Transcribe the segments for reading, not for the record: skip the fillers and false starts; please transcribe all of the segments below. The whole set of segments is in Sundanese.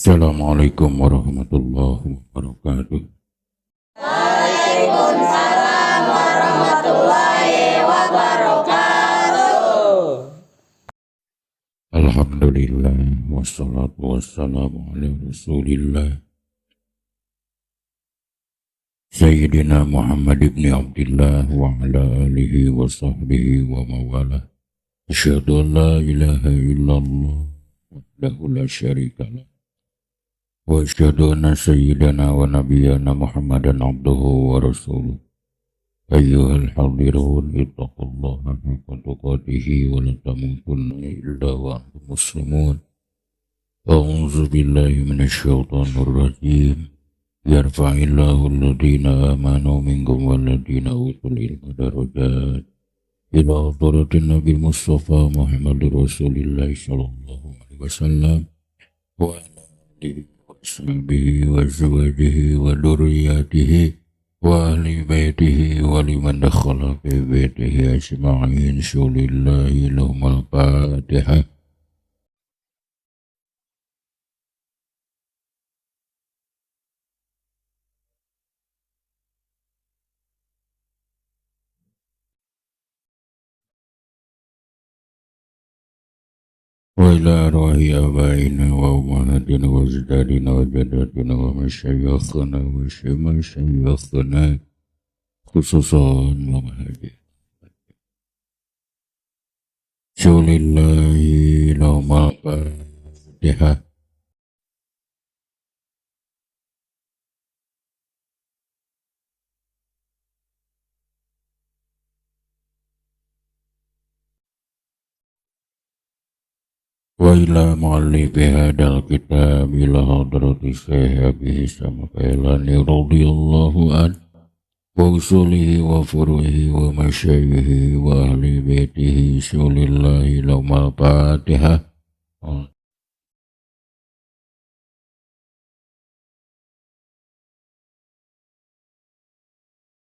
Assalamualaikum warahmatullahi wabarakatuh. Waalaikumsalam warahmatullahi wabarakatuh. Alhamdulillah wassalatu wassalamu ala Rasulillah Sayyidina Muhammad ibn Abdullah wa ala alihi wa sahbihi wa mawalah. Asyhadu an la ilaha illallah wahdahu la syarika lah. Wa asyhadu anna sayyidana wa nabiyyana Muhammadan abduhu wa rasuluh. Ayyuhal hadirun ittaqullaha haqqa tuqatih wa la tamutunna illa wa antum muslimun. A'udzu billahi minasyaitonir rajim. Yarfa'illahu alladhina amanu minkum walladhina utul ilma darajat. Ila hadratin Nabi Mustafa Muhammadur Rasulillah sallallahu alaihi wasallam wa ala alihi wa sahbihi wa azwajihi wa dzurriyyatihi wa ahli baitihi wa liman dakhala fi baitihi ajma'in. Syulillahi lahumul Fatihah. Wa ila arwahi abaina wa ummahatina wa ajdadina wa jaddatina wa masyayikhina wa masyayikhina khususan wa mahajir. Syulillahi lahumul Fatihah. Wa ila mu'allifi hadal kitab ila hadrati Syekh Abi Hisam Kailani radhiyallahu an wa usulihi wa furu'ihi wa masyayikhi wa ahli baitihi. Syulillahi lahumul Fatihah.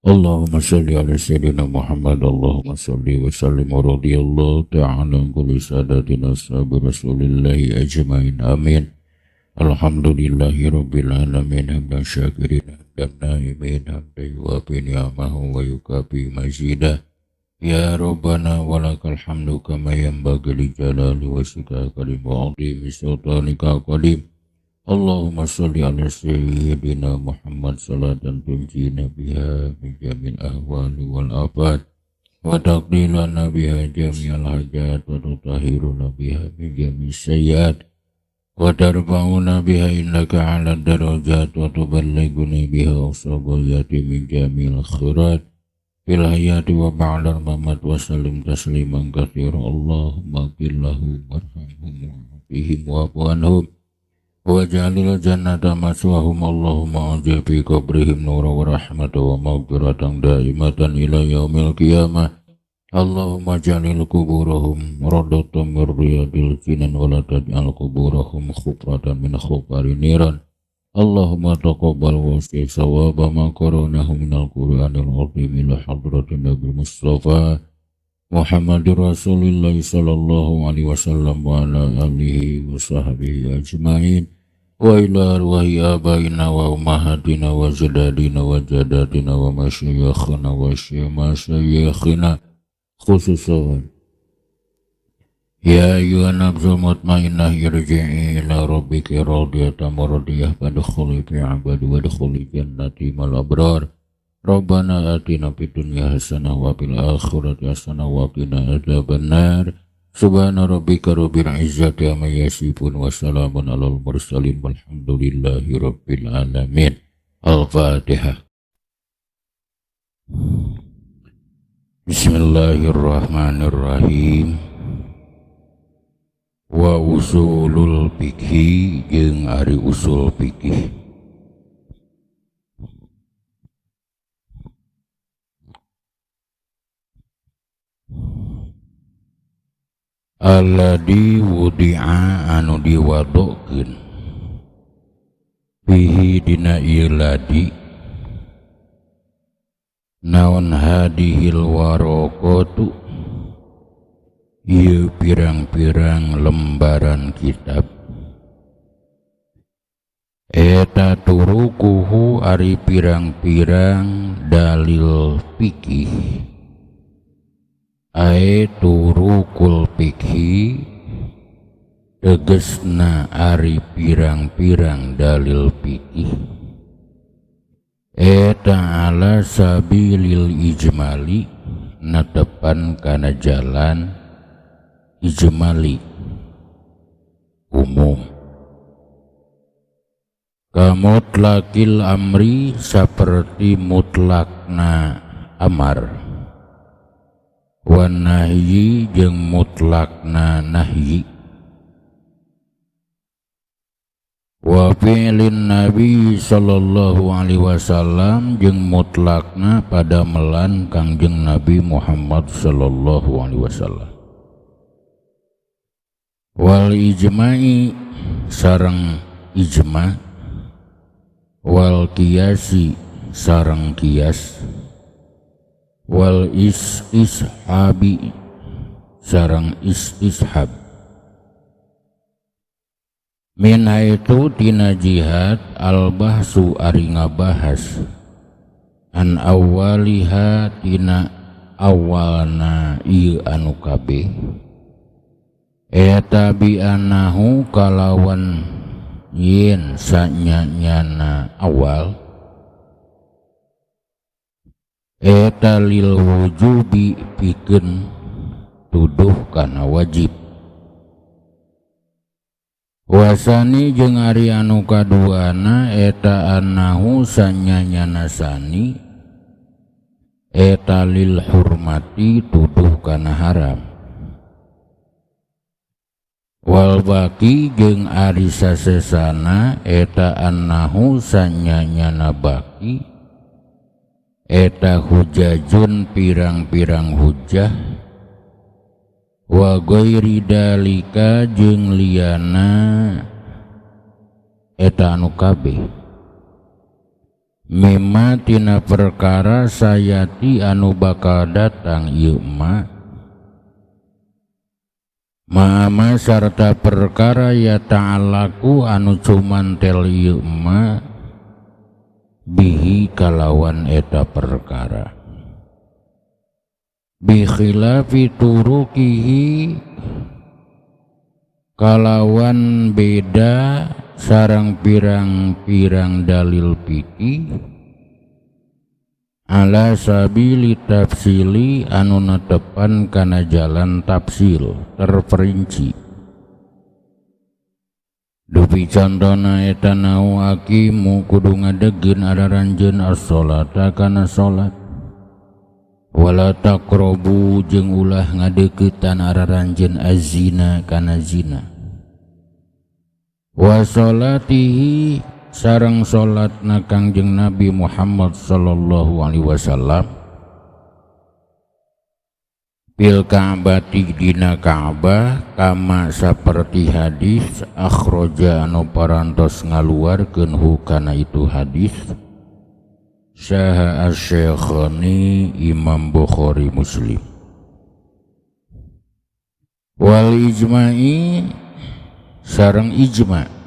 Allahumma shalli ala sayyidina Muhammad. Allahumma shalli wa sallim wa radhiyallahu ta'ala an kulli sadatina ashabi rasulillahi ajmain. Amin. Alhamdulillahi rabbil alamin hamdan syakirin hamdan naimin hamdan yuwafi ni'amahu wa yukafi mazidah. Ya Rabbana walakal hamdu kama yanbaghi li jalali wajhika karim wa 'azimi sultanika qadim. Allahumma sholli ala sayyidina Muhammad salatan tunjina biha min jamil ahwali wal afat wa taqdilana biha jami'al hajat wa tutahhiruna biha min jami'is sayyiat wa tarfa'una biha innaka 'ala darajat wa tuballighuna biha aqsa min jami'il khairat fil hayati wa ba'dal mamat wa sallim tasliman katsira. Allahumma ighfir lahum warhamhum wa'afihim wa'fu anhum waj'alil jannata maswahum. Allahumma ajil fi qabrihim nura wa rahmatan wa maghfiratan daimatan ila yaumil qiyamah. Allahumma ja'alil kuburahum radatan min riyadil jinan wa la taj'al kuburahum khufratan min khufari niran. Allahumma taqabbal wa sawaba ma qara'nahu minal qur'anil azim ila hadratin nabi Mustafa Muhammadur Rasulillah sallallahu alaihi wasallam wa ala alihi wa sahbihi ajma'in. Wa ila arwahi abaina wa ummahatina wa ajdadina wa jaddatina wa masyayikhina wa masyayikhina khususan. Ya ayyuhan nafsul mutmainnah irji'i ila rabbiki radiyatan mardiyah fadkhuli fi 'ibadi wadkhuli jannati mal abrar. Rabbana atina fid dunya hasanah wa fil akhirati hasanah wa qina adzabannar. Subhana rabbika rabbil izzati amma yasifun wa salamun alal mursalin walhamdulillahi rabbil alamin. Al-Fatihah. Bismillahirrahmanirrahim. Wa usulul fikih jeung ari usul fikih. Alladzi wudi'a anu diwadokeun fihi dina ieu ladi naon hadihil waraqatu ieu pirang-pirang lembaran kitab Eta turukuhu ari pirang-pirang dalil fikih ae turukul fikhi tegesna ari pirang-pirang dalil fikih eta ala sabilil ijmali natepan kana jalan ijmali umum kamutlakil amri saperti mutlakna amar wan nahyi jeung mutlakna nahyi wa fi'lin nabi sallallahu alaihi wasallam jeung mutlakna padamelan Kangjeng Nabi Muhammad sallallahu alaihi wasallam wal ijma'i sareng ijma' wal qiyasi sareng qiyas wal istishabi sareng istishab min haitu tina jihad al-bahsu ari ngabahas an awaliha tina awalna ieu anu kabeh eta bi anahu kalawan yen sanyanyana awal eta lil wujubi pikeun tuduh kana wajib wasani jeung ari anu kaduana eta annahu sanyanyana sani eta lil hurmati tuduh kana haram wal baqi jeung ari sasesana eta annahu sanyanyana baqi eta hujajun pirang-pirang hujah wa ghairi dalika jeung liyana eta anu kabeh mimma tina perkara sayati anu bakal datang ieu ma ma'ama sarta perkara ya ta'alaku anu cumantel ieu ma bihi kalawan eta perkara bi khilafi turukihi kalawan beda sareng pirang-pirang dalil fikih ala sabili tafsili anu netepan kana jalan tafsil terperinci dupi contona eta nau aqimu kudu ngadegkeun araranjeun as-sholata kana salat wala taqrabu jeung ulah ngadeuketan araranjeun azina kana zina wa sholatihi sareng salatna Kangjeng Nabi Muhammad sallallahu alaihi wasallam bil Ka'bati dina Ka'bah kama saperti hadis akhraja anu parantos ngaluarkeun hu kana itu hadis saha asy-syekhani Imam Bukhari Muslim wal ijma'i sareng ijma'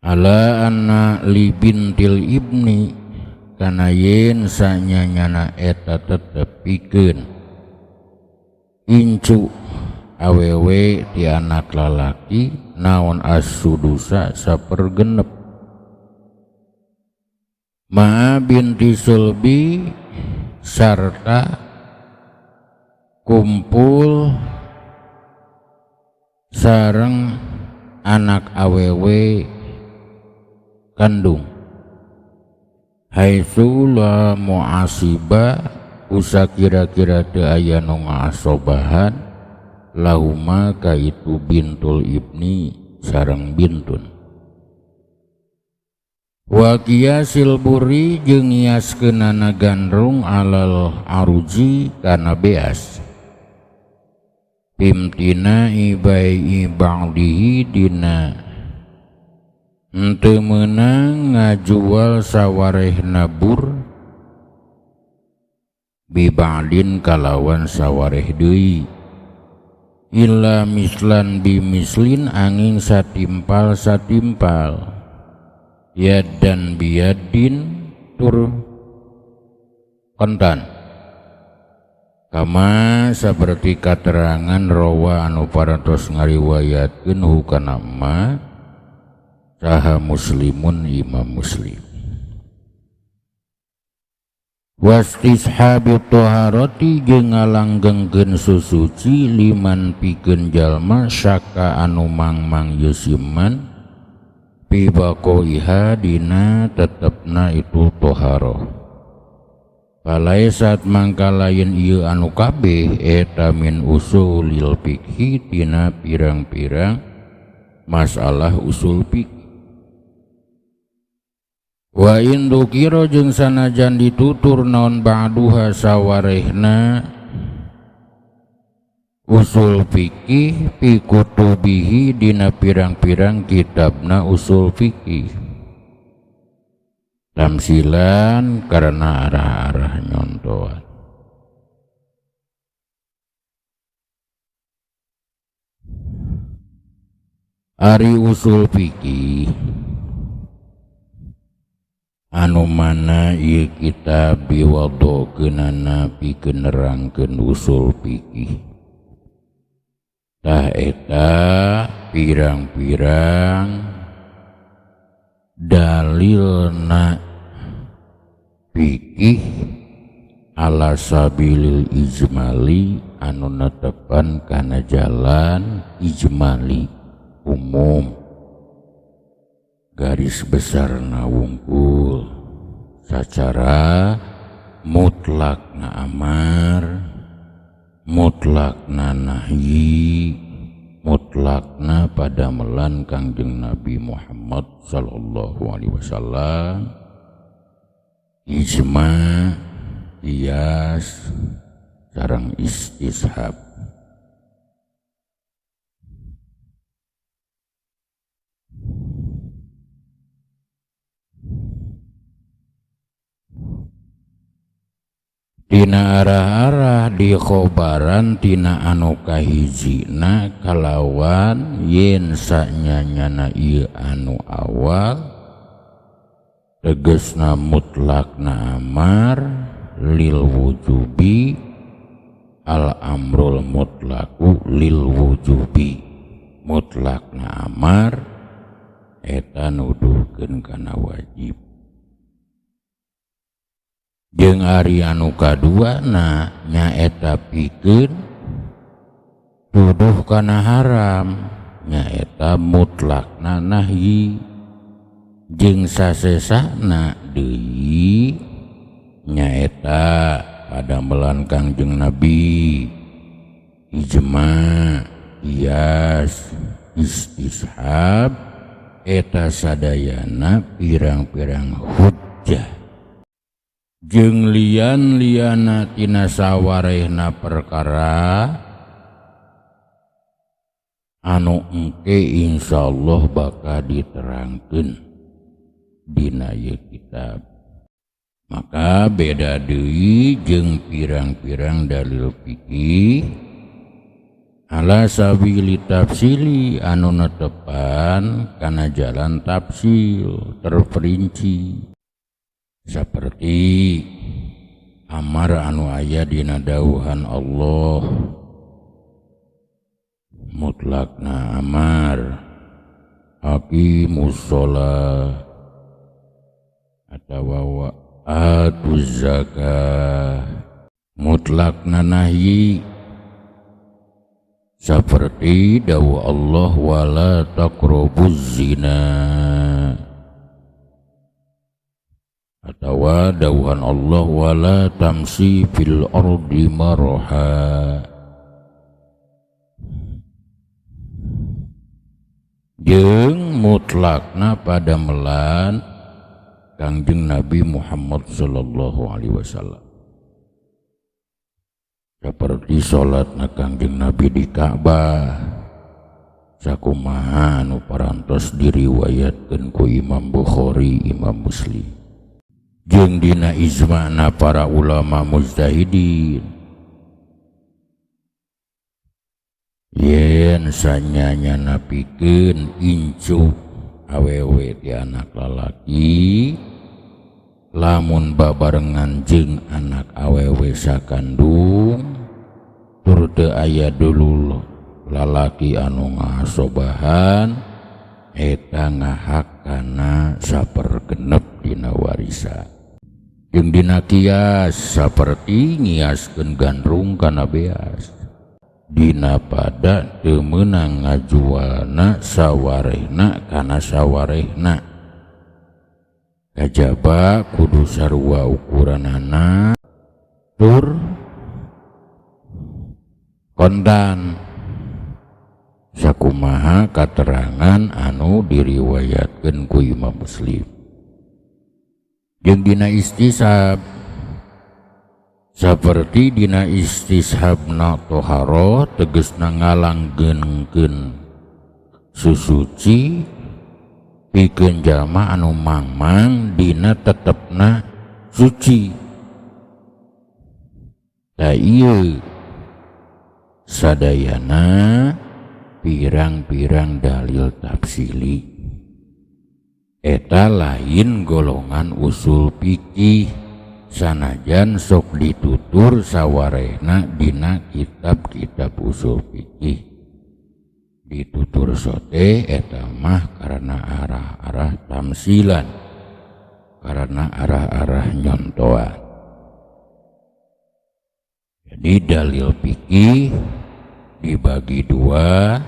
ala anna li bintil ibni kana yen sanyanyana eta tetep pikeun incu awewe ti anak lalaki naon as-sudusa sapergenep ma'a binti sulbi sarta kumpul sareng anak awewe kandung haitsu la mu'asiba usa kira-kira teu aya nu ngaasobahan lahuma ka itu bintul ibni sareng bintun wa qiyasil buri jeung ngiaskeunana gandrung alal aruji kana beas pimtina ibai ba'dihi dina henteu meunang ngajual sawarehna bur biba'din kalawan sawareh deui Illa mislan bimislin angin satimpal satimpal yadan biyadin tur kontan kama seperti katerangan rawa anu parantos ngariwayatkeun hukana ma saha muslimun imam muslim. Wastishabi toharoti jeung ngalanggengkeun susuci liman pikeun jalma syaka anu mangmang yeusiman fi baqaiha dina tetepna itu toharoh. Palaisat mangka lain ieu anu kabeh eta min usulil fikhi tina pirang-pirang masalah usul fikih. Wa in dzukira jeung sanajan ditutur naon ba'duha sawarehna usul fikih fi kutubihi dina pirang-pirang kitabna usul fikih tamsilan karena arah-arah nyontoan. Ari usul fikih anu mana ieu kitab diwadokeunana pikeun nerangkeun usul fikih. Tah eta pirang-pirang dalilna fikih ala sabilil ijmali anu netepan kana jalan ijmali umum garis besarna wungkul sacara mutlakna amar, mutlakna nahyi, mutlakna padamelan Kangjeng Nabi Muhammad sallallahu alaihi wasallam, ijma, qiyas, sareng istishab. Tina arah-arah dikhobaran tina anu kahijina kalawan yen sanyanyana ieu anu awal tegesna mutlakna amar lil wujubi al amrul mutlaku lil wujubi mutlakna amar eta nuduhkeun kana wajib. Jeung ari anu kaduana nyaeta pikeun tuduh kana haram nyaeta mutlakna nahyi jeung sasesana deui nyaeta padamelan Kangjeng Nabi ijma, qiyas, istishab eta sadayana pirang-pirang hujjah jeung lian-liana tina sawarehna perkara anu engke insyaallah bakal diterangkeun dina ieu kitab. Maka beda deui jeung pirang-pirang dalil fikih ala sabili tafsili anu netepan kana jalan tafsil terperinci seperti amar anu aya dina dawuhan Allah mutlakna amar aqimus shalah atawa wa atuz zakah mutlakna nahyi seperti dawuh Allah wala taqrabuz zina atawa dawuhan Allah wala tamsi fil ardi maraha. Jeung mutlakna padamelan Kangjeng Nabi Muhammad sallallahu alaihi wasallam seperti salatna Kangjeng Nabi di Ka'bah sakumaha anu parantos diriwayatkeun ku Imam Bukhari, Imam Muslim jeung dina ijma'na para ulama mujtahidin. Yen sanyanya napikeun incu awewe ti anak lalaki lamun babarengan jeung anak awewe sakandung tur teu aya dulur lalaki anu ngasobahan eta ngahak kana sapergenep dina warisan. Jeung dina kias saperti ngiaskeun gandrung kana beas. Dina pada teu meunang ngajualna sawarehna kana sawarehna. Kajaba kudu sarua ukuranana tur kontan sakumaha katerangan anu diriwayatkeun ku Imam Muslim. Jeung dina istishab saperti dina istishabna toharoh tegesna ngalanggeunkeun susuci pikeun jalma anu mangmang dina tetepna suci. Ta ieu sadayana pirang-pirang dalil tafsili eta lain golongan usul fikih sanajan sok ditutur sawarehna dina kitab-kitab usul fikih. Ditutur sote eta mah karena arah-arah tamsilan, karena arah-arah nyontoan. Jadi dalil fikih dibagi dua,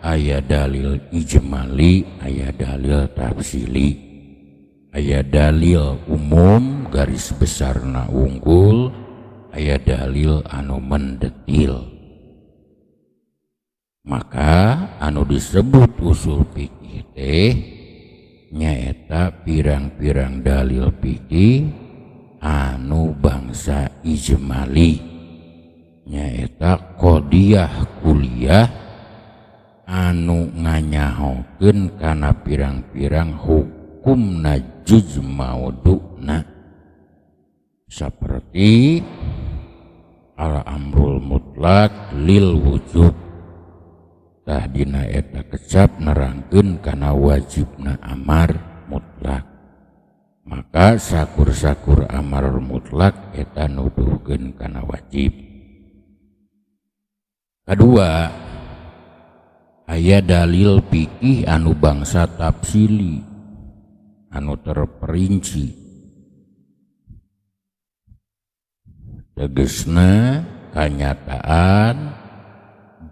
aya dalil ijmali, aya dalil tafsili. Aya dalil umum garis besarna unggul, aya dalil anu mendetil. Maka anu disebut usul fikih teh nyaeta pirang-pirang dalil fikih anu bangsa ijmali, nyaeta qodiyah kuliah anu nganyahokeun kana pirang-pirang hukumna juz mauduna, seperti al amrul mutlak lil wujub. Tah dina eta kecap nerangkeun kana wajibna amar mutlak. Maka sakur-sakur amar mutlak eta nuduhkeun kana wajib. Kedua, aya dalil fikih anu bangsa tafsili, anu terperinci. Tegesna kanyataan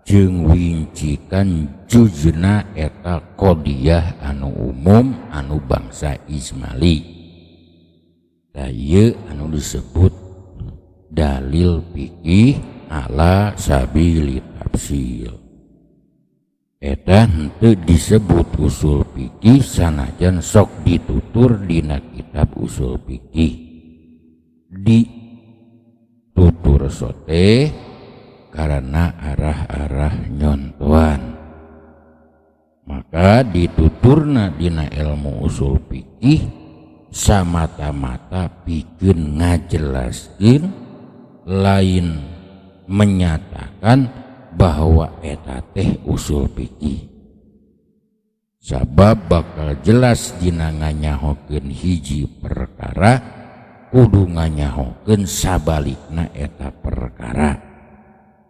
jeung wincikan juzna eta qodiyah anu umum anu bangsa ijmali. Tah ieu anu disebut dalil fikih ala sabili tafsil. Eta henteu disebut usul fikih sanajan sok ditutur dina kitab usul fikih. Ditutur sote karena arah-arah nyontoan. Maka dituturna dina ilmu usul fikih samata-mata pikeun ngajelaskeun, lain menyatakan bahwa eta teh usul fikih. Sabab bakal jelas dina nganyahokeun hiji perkara kudu nganyahokeun sabalikna eta perkara.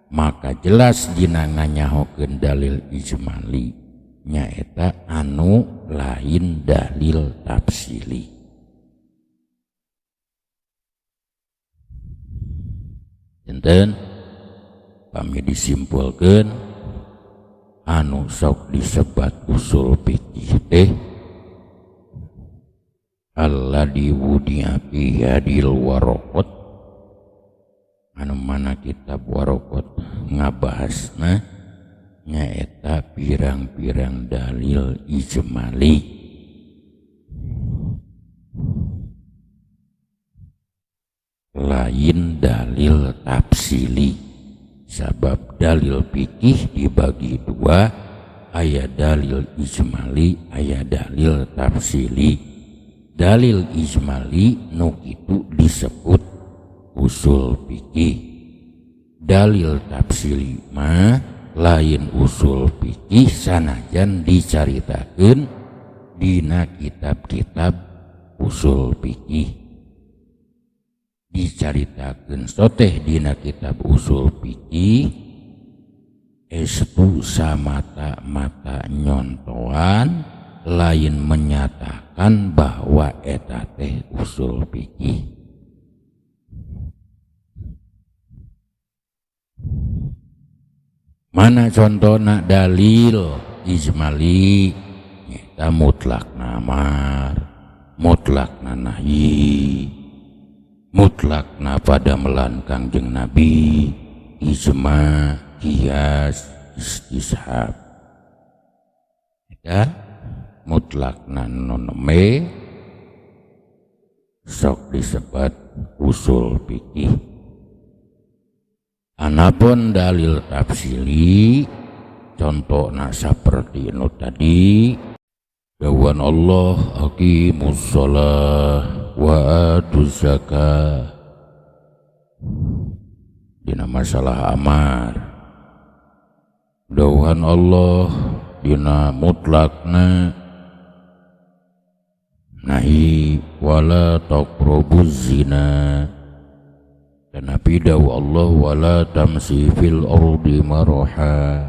Maka jelas dina nganyahokeun dalil ijmali nyaeta anu lain dalil tafsili. Enten pami disimpulkeun anu sok disebat usul fikih teh alladzi wudi'a fi hadil waraqat, anu mana kitab waraqat ngabahasna nyaeta pirang-pirang dalil ijmali. Lain dalil tafsili. Sabab dalil fikih dibagi dua, aya dalil ijmali, aya dalil tafsili. Dalil ijmali nu kitu disebut usul fikih. Dalil tafsili mah Lain usul fikih sanajan dicaritakeun dina kitab-kitab usul fikih. Dicaritakeun soteh dina kitab usul fikih estu samata-mata nyontoan, lain menyatakan bahwa eta teh usul fikih. Mana contohna dalil ijmali nyata mutlak namar, mutlak nahyi, mutlak pada melan Kangjeng Nabi, ijma, qiyas, istishab. Eta mutlak nonome sok disebat usul fikih. Anapun dalil tafsili contohna saperti nu tadi, dawuhan Allah aqimus shalah wa atuz zakah dina masalah amar, dawuhan Allah dina mutlakna nahi wala taqrabuz zina. Dan Nabi dawu Allah wala tamsi fil ardi maraha.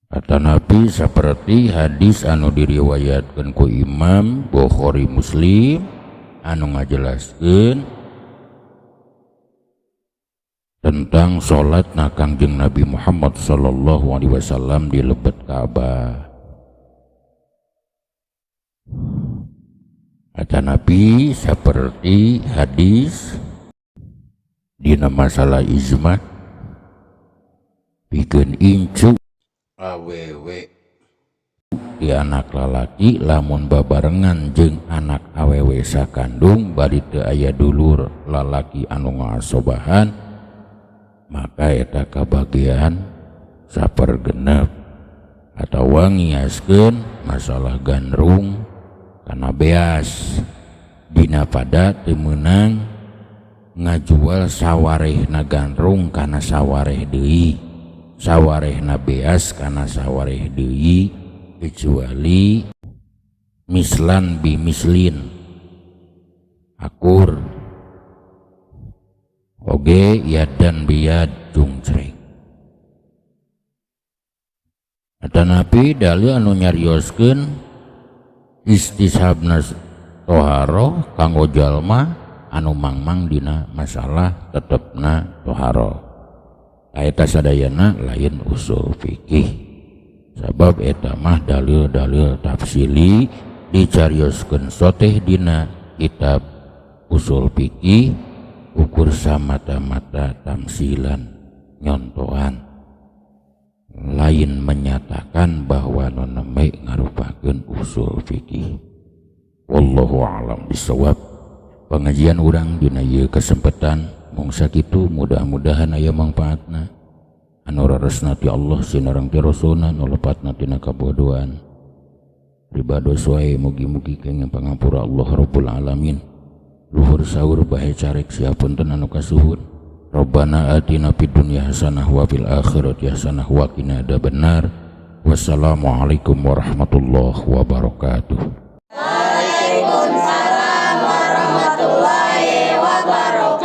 Kata Nabi seperti hadis anu diriwayatkeun ku Imam Bukhari Muslim anu ngajelaskeun tentang salat na Kangjeng Nabi Muhammad sallallahu alaihi wasallam di lebet Ka'bah. Kata Nabi seperti hadis dina masalah ijma pikeun incu awewe di anak lalaki lamun babarengan jeung anak awewe sakandung bari teu aya dulur lalaki anu ngasobahan, maka eta kabagian sapergenep atawa ngiaskeun masalah gandrung kana beas dina pada teu meunang ngajual sawarehna gandrung kana sawareh deui, sawarehna beas kana sawareh deui, kecuali mislan bimislin akur oge yadan biyad jungcreng. Atanapi dalil anu nyarioskeun istishabna toharoh kanggo jalma anu mangmang dina masalah tetepna toharoh. Eta sadayana lain usul fikih, sabab eta mah dalil-dalil tafsili dicarioskeun soteh dina kitab usul fikih ukur samata-mata tamsilan nyontohan, lain menyatakan bahwa noneme ngarupakeun usul fikih. Wallahu a'lam bishawab. Pengajian urang dina ieu kesempatan mung sakitu, mudah-mudahan aya mangfaatna. Anu raresna ti Allah sinareng ti Rasulna, nu lepatna tina kabodohan. Pribados wae mugi-mugi kenging pangampura Allah Rabbul Alamin. Luhur sahur bae carek siapunten anu kasuhun. Rabbana atina fid dunya hasanah wa fil akhirati hasanah wa qina adzabannar. Wassalamualaikum warahmatullahi wabarakatuh. Waalaikumsalam warahmatullahi wabarakatuh.